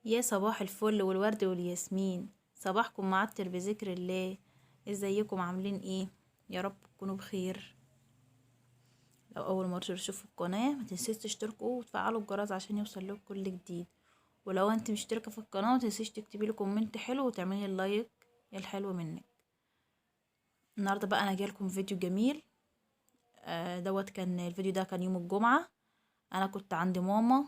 يا صباح الفل والورد والياسمين، صباحكم معطر بذكر الله. ازيكم عاملين ايه؟ يا رب تكونوا بخير. لو اول مرة تشوفوا القناة ما تنسيش تشتركوا وتفعلوا الجرس عشان يوصل لكم كل جديد. ولو انت مشتركة في القناة ما تنسيش تكتبي لي comment حلو وتعملي ال like الحلو منك. النهارده بقى انا جايلكم فيديو جميل. دوت كان الفيديو ده كان يوم الجمعة. انا كنت عند ماما،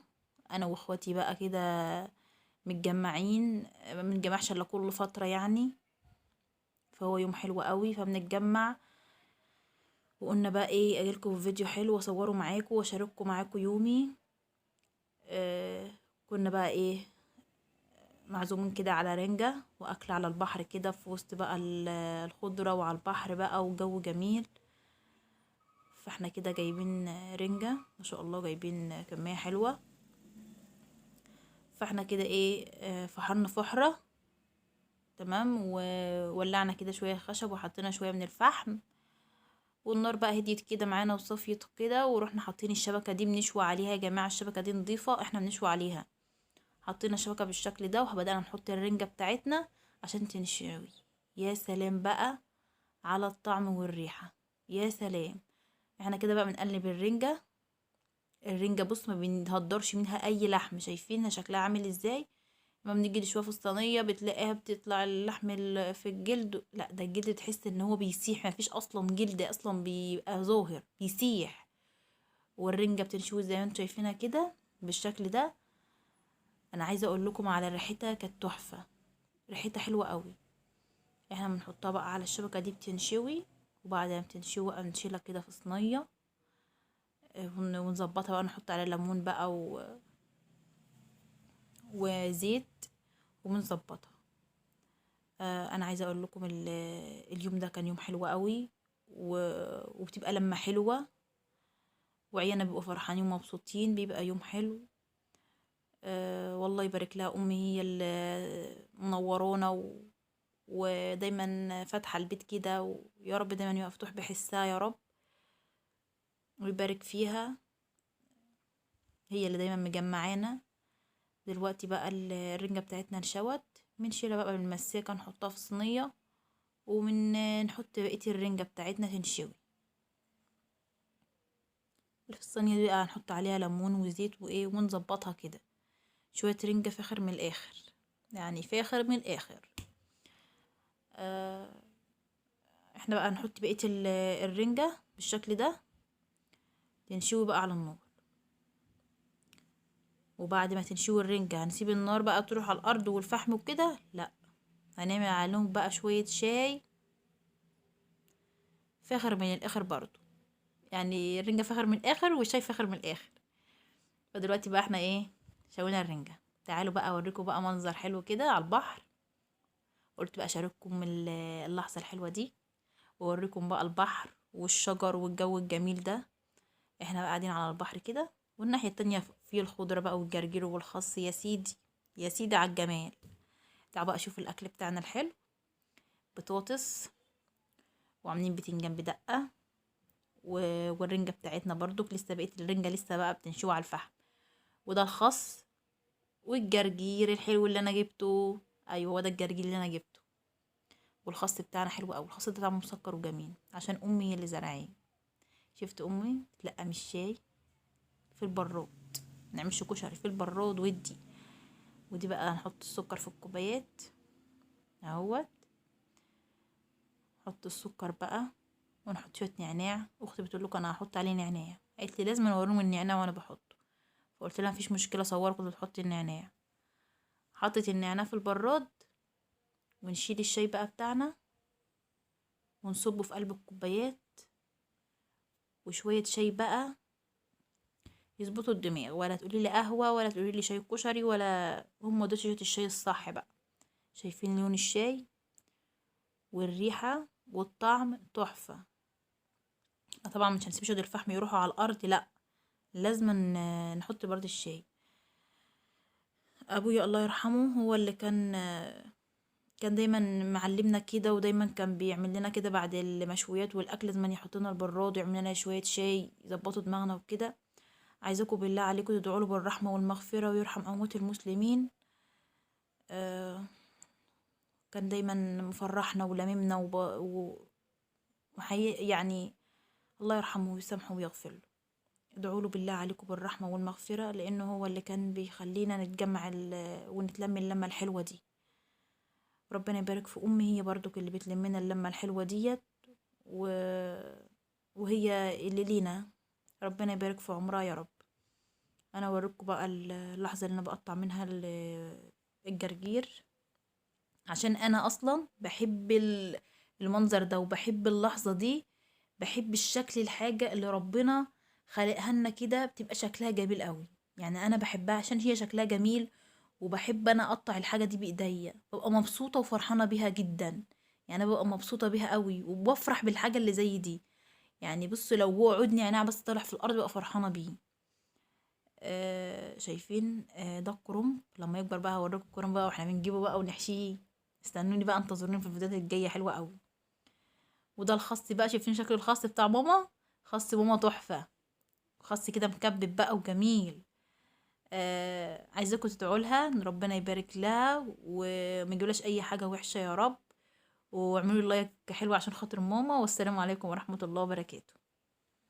انا واخواتي بقى كده متجمعين، ما بنتجمعش الا كل فترة يعني، فهو يوم حلو قوي فبنتجمع. وقلنا بقى ايه، اجيلكم فيديو حلو واصوره معاكم واشارككم معاكم يومي. كنا بقى ايه معزومين كده على رنجة واكل على البحر كده في وسط بقى الخضرة وعلى البحر بقى، وجو جميل. فاحنا كده جايبين رنجة ما شاء الله، جايبين كمية حلوة. فاحنا كده ايه فحرنا فحرة تمام، وولعنا كده شوية خشب وحطينا شوية من الفحم، والنار بقى هديت كده معانا وصفيت كده، ورحنا حاطين الشبكة دي بنشوي عليها. يا جماعة الشبكة دي نظيفة، احنا بنشوي عليها. حطينا الشبكة بالشكل ده وبدأنا نحط الرنجة بتاعتنا عشان تنشوي. يا سلام بقى على الطعم والريحة، يا سلام. احنا كده بقى بنقلب الرنجة. الرنجة بص ما بنهدرش منها اي لحم، شايفينها شكلها عامل ازاي؟ لما بنيجي نشويها في الصينية بتلاقيها بتطلع اللحم في الجلد، لا ده الجلد تحس ان هو بيسيح، ما فيش اصلا جلد اصلا بيبقى ظاهر، بيسيح. والرنجة بتنشوي زي ما انتم شايفينها كده بالشكل ده. انا عايزه اقول لكم على ريحتها كانت تحفة، ريحتها حلوة قوي. احنا بنحطها بقى على الشبكة دي بتنشوي، وبعد ما بتنشوي بقى بنشيلها كده في صينية ونظبطها بقى، نحط عليها ليمون بقى وزيت وبنظبطها. انا عايزه اقول لكم اليوم ده كان يوم حلو قوي، وبتبقى لمه حلوة، وعيالنا بيبقوا فرحانين ومبسوطين، بيبقى يوم حلو. والله يبارك لها امي، هي اللي منورانا ودايما فاتحة البيت كده، ويا رب دايما يبقى مفتوح بحسها يا رب، ويبارك فيها، هي اللي دايما مجمعانا. دلوقتي بقى الرنجة بتاعتنا انشوت، بنشيلها بقى بالمساكة نحطها في صينية، ومن نحط بقية الرنجة بتاعتنا تنشوي في الصينية دي بقى. هنحط عليها ليمون وزيت وايه ونظبطها كده. شوية رنجة فاخر من الاخر، يعني فاخر من الاخر. احنا بقى نحط بقية الرنجة بالشكل ده تنشوي بقى على النار. وبعد ما تنشوي الرنجة هنسيب النار بقى تروح على الارض والفحم وكده، لا هنعمل عليهم بقى شوية شاي فاخر من الاخر برضو، يعني الرنجة فاخر من الاخر والشاي فاخر من الاخر. فدلوقتي بقى احنا ايه شوينا الرنجة. تعالوا بقى اوريكم بقى منظر حلو كده على البحر. قلت بقى اشارككم اللحظة الحلوة دي، واوريكم بقى البحر والشجر والجو الجميل ده. احنا بقى قاعدين على البحر كده، والناحية التانية فيه الخضرة بقى والجرجير والخس. يا سيدي يا سيدي على الجمال. تعالوا بقى شوفوا الاكل بتاعنا الحلو، بطاطس وعاملين بتنجان بدقة والرنجة بتاعتنا برضو لسه، بقية الرنجة لسه بقى بتنشوي على الفحم. وده الخس والجرجير الحلو اللي انا جبته، ايوه هو ده الجرجير اللي انا جبته. والخس بتاعنا حلو قوي، الخس ده طعمه مسكر وجميل عشان امي هي اللي زرعاه. شفت امي تلقم الشاي في البراد، ما نعملش كشري في البراد. ودي بقى هنحط السكر في الكوبايات اهوت، نحط السكر بقى ونحط شوية نعناع. اختي بتقول لكم انا هحط عليه نعناع، قالت لي لازم اوريهم النعناع وانا بحطه، فقلت لها مفيش مشكلة اصوركم وتحطي النعناع. حطت النعناع في البراد، ونشيل الشاي بقى بتاعنا ونصبه في قلب الكوبايات، وشوية شاي بقى يظبطوا الدماغ. ولا تقولي لي قهوة ولا تقولي لي شاي كشري، ولا هم دول شوية الشاي الصح بقى. شايفين لون الشاي والريحه والطعم تحفة. طبعا مش هنسيب شوية الفحم يروحوا على الارض، لا لازم نحط برد الشاي. ابويا الله يرحمه هو اللي كان دايما معلمنا كده، ودايما كان بيعمل لنا كده بعد المشويات والاكل لازم يحط لنا البراد ويعمل لنا شوية شاي يظبطوا دماغنا وكده. عايزاكم بالله عليكم تدعوا له بالرحمة والمغفرة ويرحم اموات المسلمين. كان دايما مفرحنا ولممنا يعني الله يرحمه ويسامحه ويغفر له. ادعوا له بالله عليكم بالرحمة والمغفرة، لانه هو اللي كان بيخلينا نتجمع ونتلم اللمة الحلوة دي. ربنا يبارك في امي، هي برضو اللي بتلمنا اللمة الحلوة ديت، وهي اللي لينا. ربنا يبارك في عمرها يا رب. انا اوريكم بقى اللحظة اللي انا بقطع منها الجرجير، عشان انا اصلا بحب المنظر ده، وبحب اللحظة دي، بحب الشكل، الحاجة اللي ربنا خلقها لنا كده بتبقى شكلها جميل قوي. يعني انا بحبها عشان هي شكلها جميل، وبحب انا اقطع الحاجة دي بايديا، ببقى مبسوطة وفرحانه بيها جدا. يعني انا ببقى مبسوطة بيها قوي، وبفرح بالحاجة اللي زي دي. يعني بصوا لو هو عودني عينيها بس طالع في الارض ببقى فرحانة بيه. شايفين ده الكرنب لما يكبر بقى هوريكم الكرنب بقى واحنا بنجيبه بقى ونحشيه. استنوني بقى، انتظروني في الفيديوهات الجاية حلوة قوي. وده الخس بقى، شايفين شكل الخس بتاع ماما؟ خس ماما تحفة، خس كده مكبب بقى وجميل. عايزاكم تدعوا لها ان ربنا يبارك لها وما يجيبلهاش اي حاجة وحشة يا رب، واعملوا لايك حلو عشان خاطر ماما. والسلام عليكم ورحمة الله وبركاته.